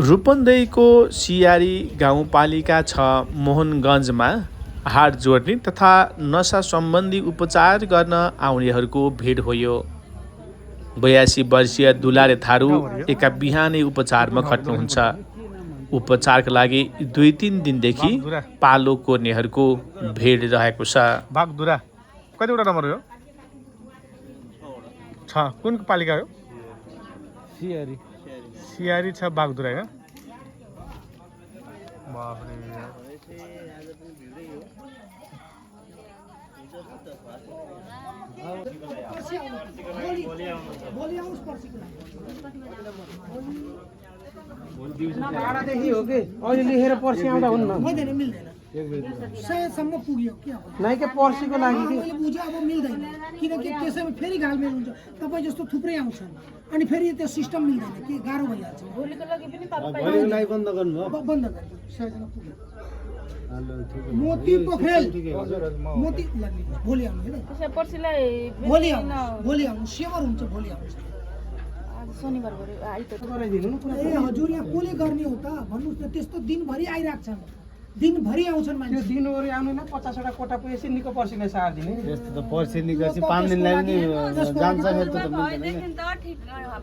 रूपन्देहीको सियारी गाउँपालिका 6 मोहनगञ्जमा हाड जोड्ने तथा नशा सम्बन्धी उपचार गर्न आउनेहरूको भिड हो यो। 82 वर्षीय दुलारे थारू एका बिहानै उपचारमा खट्नुहुन्छ। उपचारका लागि 2-3 दिनदेखि पालो कोर्नेहरूको भिड रहेको छ। बागदुरा कतिवटा नम्बर हो? 6 कुन पालिका हो? सियारी 6 बागदुरा हैन? बाफरे भाडादेखि हो कि अहिले लेखेर पर्सि आउँदा हुन्न। मिल्दैन सयसम्म पुग्यो के अब नाइ के पर्सिको लागि कि मैले बुझेँ अब मिल्दैन किनकि त्यसैमा फेरि घालमेल हुन्छ। तपाईँ जस्तो थुप्रै आउँछन् अनि फेरि त्यो सिस्टम मिल्दैन के गाह्रो भइहाल्छ। भोलिको लागि पनि तपाईँ बन्द गर्नु बन्द गर्नु सयजना पुग्यो। मोती पोखरेल मोती भोलि आउनु है पर्सिलाई भोलि आउनु सेवर हुन्छ भोलि आउँछ शनिबार आइतबार ए हजुर यहाँ कसले गर्ने हो त भन्नुहोस् न। त्यस्तो दिनभरि आइरहेको छन् दिनभरि आउँछन् मान्छे। दिनभरि आउनु न 50वटा कोटा पैसा निको पर्सिलाई सार दिने त्यस्तो त पर्सि निकासी 5 दिनलाई पनि जान्छ फेरि त भएदेखि त ठिक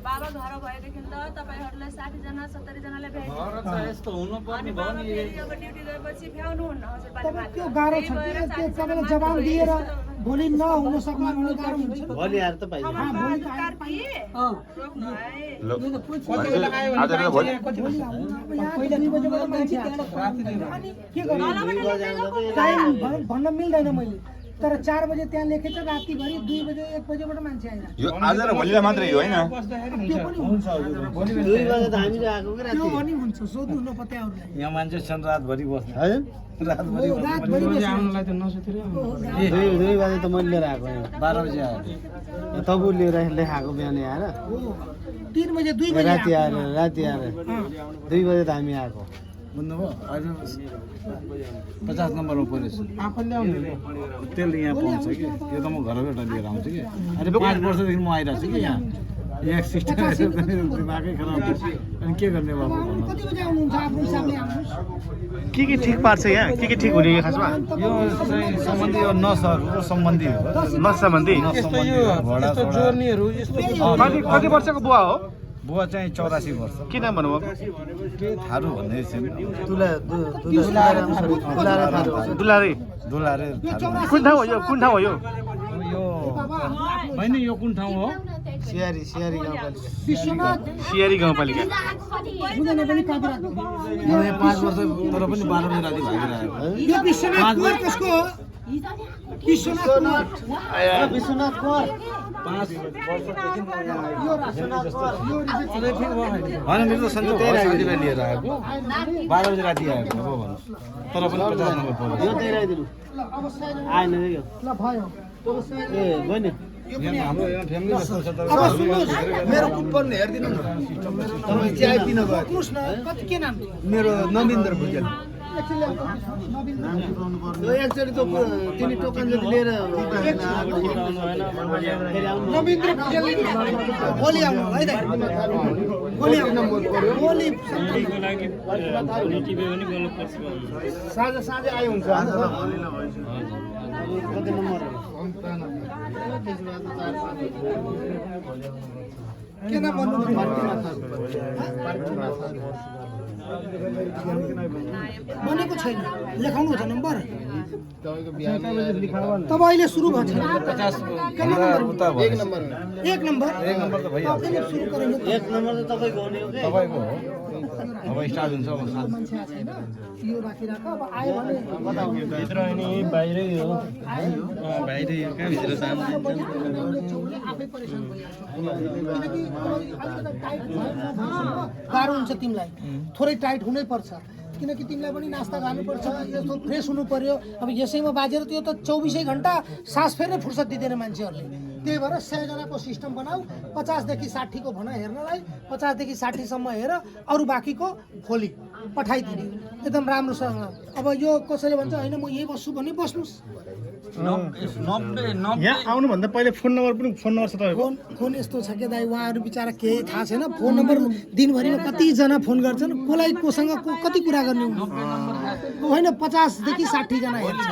बाबा घर भएदेखि त तपाईहरुलाई 60 जना 70 जनालाई भ्याइदिनु घर त यस्तो हुनु पर्ने भयो नि। अब ड्युटी गएपछि भ्याउनु हुन्न हजुर त्यो गाह्रो छ त्यो तपाईँले जवाब दिएर भोलि नहुन सक्ला भने गाह्रो हुन्छ। भोलि आएर त पाइन्छ। भोलि त आएर पाइन्छ। आज भोलि भोलि आउनु अब यहाँ 2 बजेबाट मान्छे अनि के गर्नु टाइम भन्न मिल्दैन मैले तर 4 बजे त्यहाँ लेखेछ रातिभरि 2 बजे 1 बजेबाट मान्छे आइरहेको यो आज र भोलिलाई मात्रै हो हैन? त्यो पनि हुन्छ भोलि 2 बजे त हामी आएको के त्यो राति पनि हुन्छ सोध्नु न पत्याउलाई यहाँ मान्छे छन् रातभरि बस्ने है रातभरि रातभरि आउनुलाई त नसुतेर 2 बजे त मैले लिएर आएको यहाँ 12 बजे आएर तबु लिएर लेखाएको बिहानै आएर 3 बजे 2 बजे राति आएर 2 बजे त हामी आएको बुझ्नुभयो। अहिले 50 नम्बरमा परेछ आफूले आउनु तेल यहाँ पाउँछ कि त्यो त म घरबाट लिएर आउँछु कि अहिले 5 वर्षदेखि म आइरहेको छु कि यहाँ यहाँ सिस्टम दिमागै खराब छ अनि के गर्ने बाबु कति बजे आउनुहुन्छ आफ्नो हिसाबले आउनुहोस्। के ठीक पार्छ यहाँ? के ठीक हुने खासमा? यो चाहिँ सम्बन्धी यो नसहरूको सम्बन्धी हो। नस सम्बन्धी यस्तो यो यस्तो जोर्नीहरू यस्तो कति वर्षको बुवा हो? बुवा चाहिँ 84 वर्ष। के नाम भन्नुभएको? के थारू भन्ने चाहिँ दुलारे दुलारे कुन ठाउँ हो यो? कुन ठाउँ हो यो? यो होइन यो कुन ठाउँ हो? सियारी गाउँपालिका। विश्वनाथ सियारी गाउँपालिका। बुझेन पनि कापी राख्नु। म यहाँ 5 वर्ष तर पनि 12 बजे राति भागिरहेको यो विश्वनाथ कुमार कसको हो? विश्वनाथ कुमार विश्वनाथ कुमार 5 वर्षदेखि यो विश्वनाथ कुमार यो रिजेक्ट होइन मेरो त सन्चो साथीलाई लिएर आएको 12 बजे राति आएको हो भन्नु तर पनि 50 नम्बर पर्यो। यो दिइराइदिनु ल अब आएन यो ल भयो ए बहिनी हाम्रो यहाँ फ्यामिली जस्तो छ तर अब सुन्नुहोस् मेरो कुपन हेरिदिनु न तपाईँ चिया पिन गयो पुग्नुहोस् न कति के नाम मेरो नविन्द्र भुजेल एकछिन ल्याउनु नवीन यो एकचोटि त तिनी टोकन जति लिएर नवीन्द्र भुजेल भोलि आउनु है त भोलि आउनु भोलि साँझ आइ हुन्छ कति नम्बर के नाम भन्नु बनेको छैन लेखाउनु छ नम्बर तब अहिले सुरु भएको छ 1 नम्बर त भइहाल्छ सुरु गरेको 1 नम्बर त तपाईको हो नि तपाईको हो अब स्टार्ट हुन्छ अब मान्छे आएको छैन यो राखिराख अब आयो भने भित्र अनि बाहिरै हो बाहिरै हो कहाँ भित्र जाम आफै परेशान भइहाल्छ किनकि अलिकति टाइट गाह्रो हुन्छ तिमीलाई थोरै टाइट हुनै पर्छ किनकि तिमीलाई पनि नास्ता खानुपर्छ यस्तो फ्रेस हुनु पर्यो। अब यसैमा बाजेर त्यो त 24 घण्टा सास फेर्ने फुर्सद दिँदैन मान्छेहरूले। त्यही भएर 100 जनाको सिस्टम बनाऊ 50 देखि 60 को भन हेर्नलाई 50 देखि 60 सम्म हेर अरू बाँकीको भोलि पठाइदिने एकदम राम्रोसँग। अब यो कसैले भन्छ होइन म यही बस्छु भने बस्नुस् यहाँ आउनुभन्दा पहिले फोन नम्बर छ तपाईँको फोन यस्तो छ कि दाइ उहाँहरू बिचरा केही थाहा छैन फोन नम्बर दिनभरिमा कतिजना फोन गर्छन् कसलाई कोसँग कति कुरा गर्ने होइन 50 देखि 60 जना हेर्छ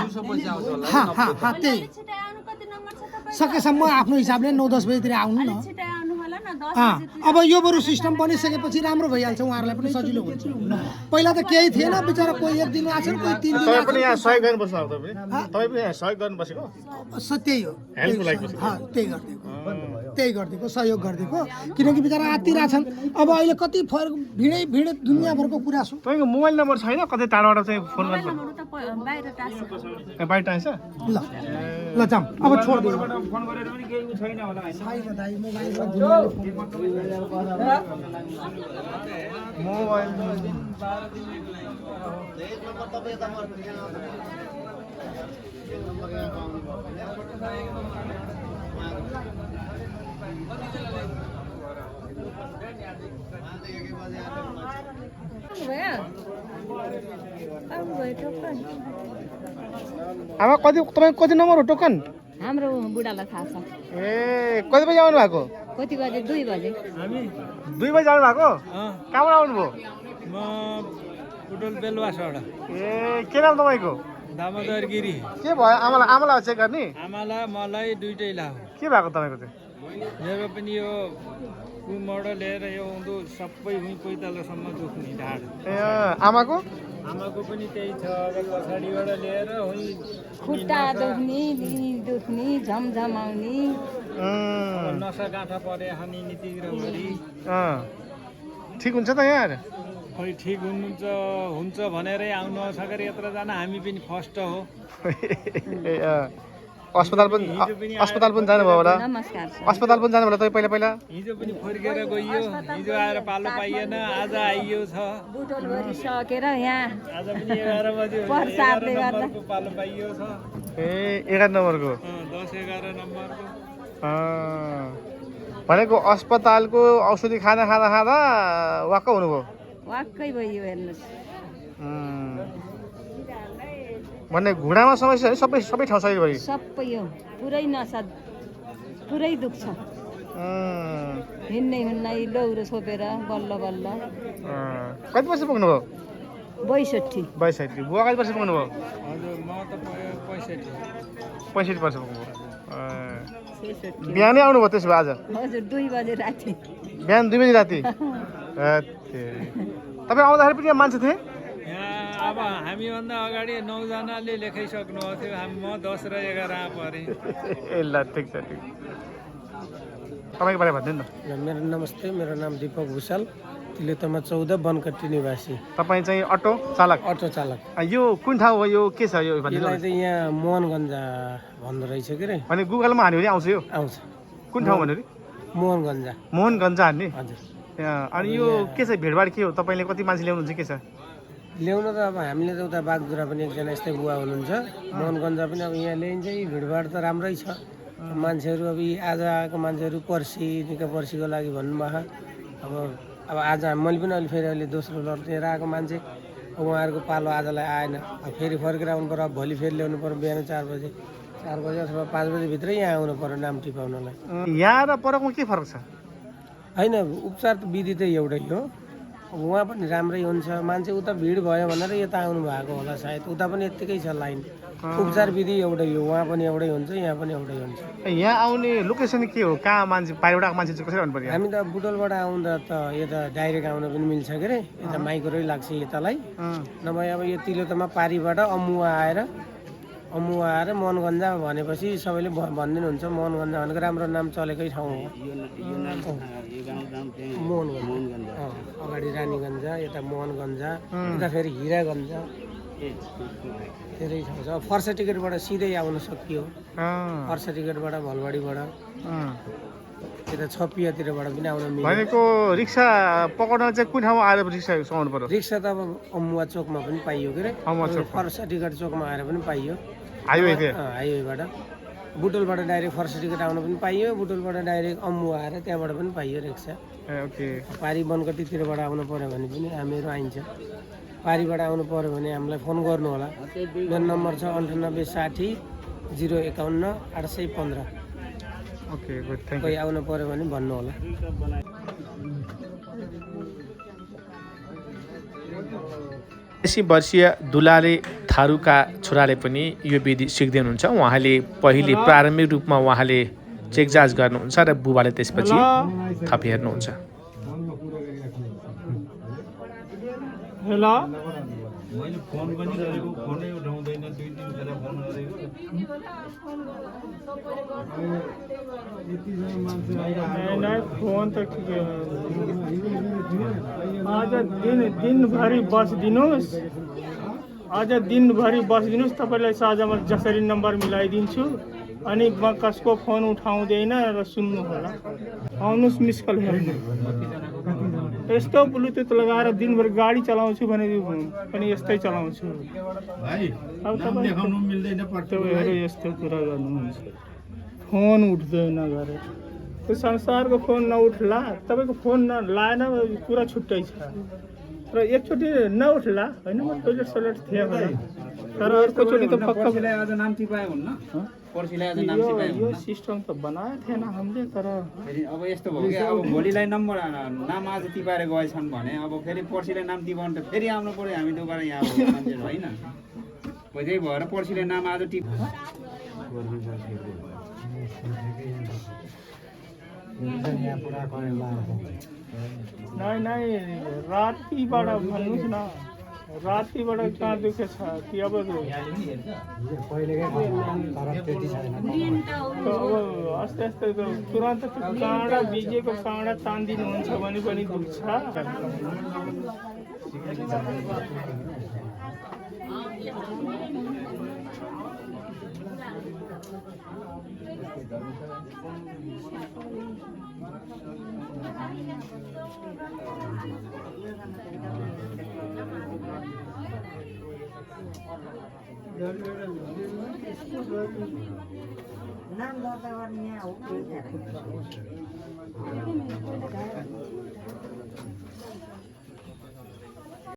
त्यही छिटै आउनु कति नम्बर छ तपाईँ सकेसम्म आफ्नो हिसाबले 9-10 बजीतिर आउनु न छिटै आउनु होला न 10 अब यो बरु सिस्टम बनिसकेपछि राम्रो भइहाल्छ उहाँहरूलाई पनि सजिलो हुन्छ पहिला त केही थिएन बिचरा कोही 1 दिन आछन् कोही 3 दिन तपाईँ पनि यहाँ सहयोग गर्नु बस्नु तपाईँ पनि यहाँ सहयोग गर्नु बसेको त्यही हो हेल्पको लागि त्यही गरिदिएको सहयोग गरिदिएको किनकि बिचरा आत्तिरहेछन् अब अहिले कति भिडै दुनियाँभरको कुरा छ तपाईँको मोबाइल नम्बर छैन कतै टाढाबाट चाहिँ फोन गर्नु नम्बर त बाहिर टाँस्छ बाहिर टाइन्छ ल जाम अब छोडिदिनु फोन गरेर पनि केही छैन होला छैन दाइ मोबाइलमा दुनियाँले मोबाइल आमा तपाईँको कति नम्बर हो टोकन हाम्रो बुढालाई थाहा छ ए कति बजी आउनु भएको कति बजे 2 बजे 2 बजी आउनु भएको कहाँबाट आउनुभयो म पुटोल बेलुवासबाट ए के नाम तपाईँको दामोदर गिरी के भयो आमालाई चेक गर्ने आमालाई मलाई दुइटै लाओ के भएको तपाईँको चाहिँ मेरो पनि यो कुमबाट लिएर यो उँधो सबै भुइँ पैतालोसम्म दुख्ने ढाड ए आमाको आमाको पनि त्यही छ अब पछाडिबाट लिएर खुट्टा दुख्ने झमझम आउने नसा गाँठा परे खाने नितिग्रहभरि ठिक हुन्छ त यहाँ खै ठिक हुन्छ भनेरै आउनु सकेर यत्रजना हामी पनि फर्स्ट हो अस्पताल पनि जानुभयो होला नमस्कार सर अस्पताल पनि जानुभयो होला तपाईँ पहिला हिजो पनि फर्केर गइयो हिजो आएर पालो पाइएन आज आइयो छ बुटोल भरि सकेर यहाँ आज पनि 11 बजे प्रसादले गर्दा पालो पाइयो छ ए 11 नम्बरको 10-11 नम्बरको भनेको अस्पतालको औषधि खाँदा वाक्क हुनुभयो वाक्कै भयो हेर्नुहोस् भन्ने घुँडामा समस्या है सबै ठाउँ सही सबै हो पुरै नसा पुरै दुख्छ हिँड्नै लौरो छोपेर बल्ल बल्ल कति वर्ष पुग्नुभयो 62 बुवा कति वर्ष पुग्नुभयो हजुर म त 65 वर्ष पुग्नुभयो बिहानै आउनुभयो त्यसो भए आज हजुर 2 बजे राति बिहान 2 बजी राति तपाईँ आउँदाखेरि पनि यहाँ मान्छे थिए यहाँ अब हामीभन्दा अगाडि 9 जनाले लेखाइसक्नु थियो म 10 र 11 परेँ ए ल ठिक छ तपाईँको बारे भनिदिनु न मेरो नमस्ते मेरो नाम दीपक भुषाल तिलोत्तमा 14 बनकट्टी निवासी तपाईँ चाहिँ अटो चालक यो कुन ठाउँ हो यो के छ यो यसलाई चाहिँ यहाँ मोहनगञ्ज भन्दो रहेछ के रे भने गुगलमा हान्यो भने आउँछ यो आउँछ कुन ठाउँ भन्यो अरे मोहनगञ्ज हान्ने हजुर अनि यो के छ भिडभाड के हो तपाईँले कति मान्छे ल्याउनुहुन्छ के छ ल्याउन त अब हामीले त उता बागडुरा पनि एकजना यस्तै बुवा हुनुहुन्छ मोहनगञ्ज पनि अब यहाँ ल्याइन्छ भिडभाड त राम्रै छ मान्छेहरू अब आज आएको मान्छेहरू पर्सिको लागि भन्नुभएको अब आज मैले पनि अहिले फेरि अहिले दोस्रो लट लिएर आएको मान्छे अब उहाँहरूको पालो आजलाई आएन अब फेरि फर्केर आउनु पर्यो अब भोलि फेरि ल्याउनु पर्यो बिहान 4 बजे अथवा 5 बजीभित्रै यहाँ आउनु पर्यो नाम टिपाउनलाई यहाँ र परको के फरक छ होइन उपचार त विधि त एउटै हो अब उहाँ पनि राम्रै हुन्छ मान्छे उता भिड भयो भनेर यता आउनु भएको होला सायद उता पनि यत्तिकै छ लाइन उपचार विधि एउटै हो उहाँ पनि एउटै हुन्छ यहाँ पनि एउटै हुन्छ यहाँ आउने लोकेसन के हो कहाँ मान्छे बाहिरबाट आएको मान्छे चाहिँ कसरी आउनु पर्यो हामी त बुटोलबाट आउँदा त यता डाइरेक्ट आउन पनि मिल्छ के अरे यता माइक्रै लाग्छ यतालाई नभए अब यो तिलोत्तमा पारीबाट अमुवा आएर मोहनगञ्ज भनेपछि सबैले भनिदिनुहुन्छ मोहनगञ्ज भनेको राम्रो नाम चलेकै ठाउँ हो मोहनगञ्ज अगाडि रानीगञ्ज यता मोहनगञ्ज यता फेरि हिरागञ्ज धेरै ठाउँ छ फर्स्ट टिकटबाट सिधै आउन सकियो फर्स्ट टिकटबाट भलबाडीबाट यता छपियातिरबाट पनि आउन मिल्यो भनेको रिक्सा पकाउन चाहिँ कुन ठाउँमा आएर रिक्सा समाउनु पर्यो रिक्सा त अब अमुवा चोकमा पनि पाइयो के अरे फर्स्ट टिकट चोकमा आएर पनि पाइयो हाइवेबाट बुटोलबाट डाइरेक्ट फर्स्ट टिकट आउन पनि पाइयो बुटोलबाट डाइरेक्ट अमुवा आएर त्यहाँबाट पनि पाइयो रिक्सा पारी बनकट्टीतिरबाट आउनु पर्यो भने पनि हामीहरू आइन्छ पारीबाट आउनु पर्यो भने हामीलाई फोन गर्नु होला मेरो नम्बर छ 9860 051 815। ओके गुड थ्याङ्क कोही आउनु पर्यो भने भन्नु होला। 80 वर्षीय दुलाले थारूका छोराले पनि यो विधि सिक्दै हुनुहुन्छ। उहाँले पहिले प्रारम्भिक रूपमा उहाँले चेकजाँच गर्नुहुन्छ र बुबाले त्यसपछि थप हेर्नुहुन्छ। हेलो मैले फोन पनि गरेको फोनै उठाउँदैन 2 दिन खेर फोन गरेको नहीं फोन तो ठीक है आज दिनभरि बस दिनुहोस् आज दिनभरि बस दिनुहोस् तपाईँलाई साझामा जसरी नम्बर मिलाइदिन्छु अनि म कसको फोन उठाउँदैन र सुन्नु होला आउनुहोस् मिस कल हेर्नु यस्तो ब्लुटुथ लगाएर दिनभरि गाडी चलाउँछु भने पनि यस्तै चलाउँछु अब तपाईँहरू यस्तो कुरा गर्नुहुन्छ फोन उठ्दैन गरे त्यो संसारको फोन नउठला तपाईँको फोन लाएन कुरा छुट्टै छ र एकचोटि नउठला होइन म टोइलेट सोइलेट थिएँ होला तर अर्कोचोटि त पक्का आज नाम टिपायो हुन्न पर्सिलाई आज नाम टिपायो यो सिस्टम त बनाएको थिएन हामीले तर फेरि अब यस्तो भयो कि अब भोलिलाई नम्बर नाम आज टिपाएर गएछन् भने अब फेरि पर्सिलाई नाम टिपाउनु त फेरि आउनु पर्यो हामी दोबारा यहाँ मान्छेहरू होइन त्यही भएर पर्सिलाई नाम आज टिप नै रातिबाट भन्नुहोस् न रातिबाट कहाँ दुखेछ कि अब आस्ते आस्ते तुरन्त काँडा भिजेको काँडा तानिदिनुहुन्छ भने पनि दुख्छ नाम दर्ता गर्ने यहाँ हो